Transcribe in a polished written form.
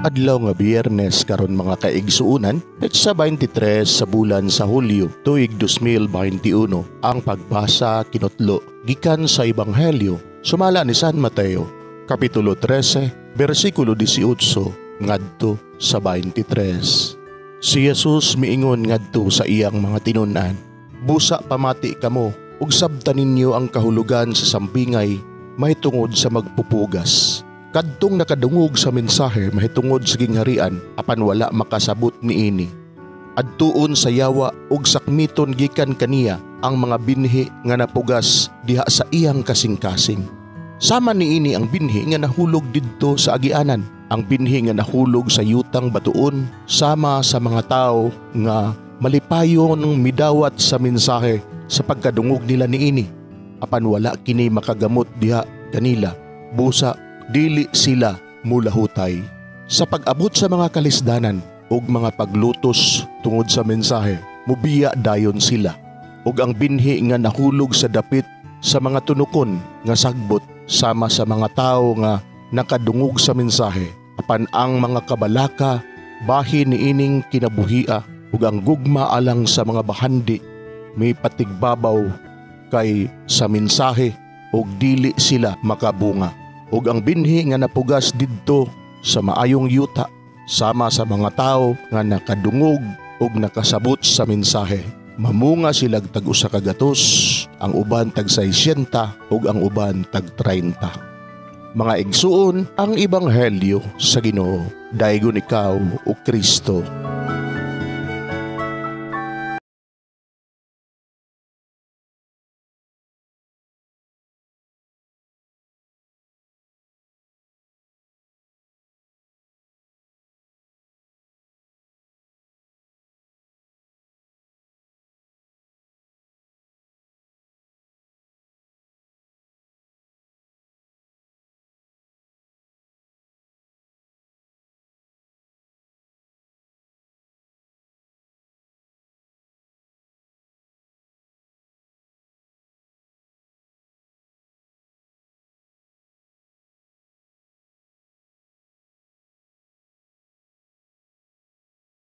Adlaw nga Biyernes karon, mga kaigsuonan, petsa 23 sa bulan sa Hulyo, tuig 2021. Ang pagbasa kinutlo gikan sa Ebanghelyo sumala ni San Mateo, kapitulo 13, bersikulo 18 ngadto sa 23. Si Jesus miingon ngadto sa iyang mga tinun-an, "Busa pamati kamo ug sabta ninyo ang kahulugan sa sambingay mahitungod sa magpupugas. Kadtong nakadungog sa mensahe mahitungod sa gingharian apan wala makasabot niini, adtuon sa yawa ug sakmiton gikan kaniya ang mga binhi nga napugas diha sa iyang kasing-kasing. Sama niini ang binhi nga nahulog didto sa agianan. Ang binhi nga nahulog sa yutang batuon sama sa mga tawo nga malipayon midawat sa mensahe sa pagkadungog nila niini, apan wala kini makagamot diha kanila, busa dili sila mulahutay. Sa pag-abot sa mga kalisdanan ug mga paglutos tungod sa mensahe, mubiya dayon sila. Ug ang binhi nga nahulog sa dapit sa mga tunukon nga sagbot sama sa mga tawo nga nakadungog sa mensahe, apan ang mga kabalaka bahin niining kinabuhia ug ang gugma alang sa mga bahandi may patigbabaw kay sa mensahe ug dili sila makabunga. Ug ang binhi nga napugas didto sa maayong yuta sama sa mga tawo nga nakadungog ug nakasabot sa mensahe. Mamunga silag tag 100, ang uban tag 60 ug ang uban tag 30." Mga igsuon, ang ebanghelyo sa Ginoo. Daygon ikaw, o Kristo.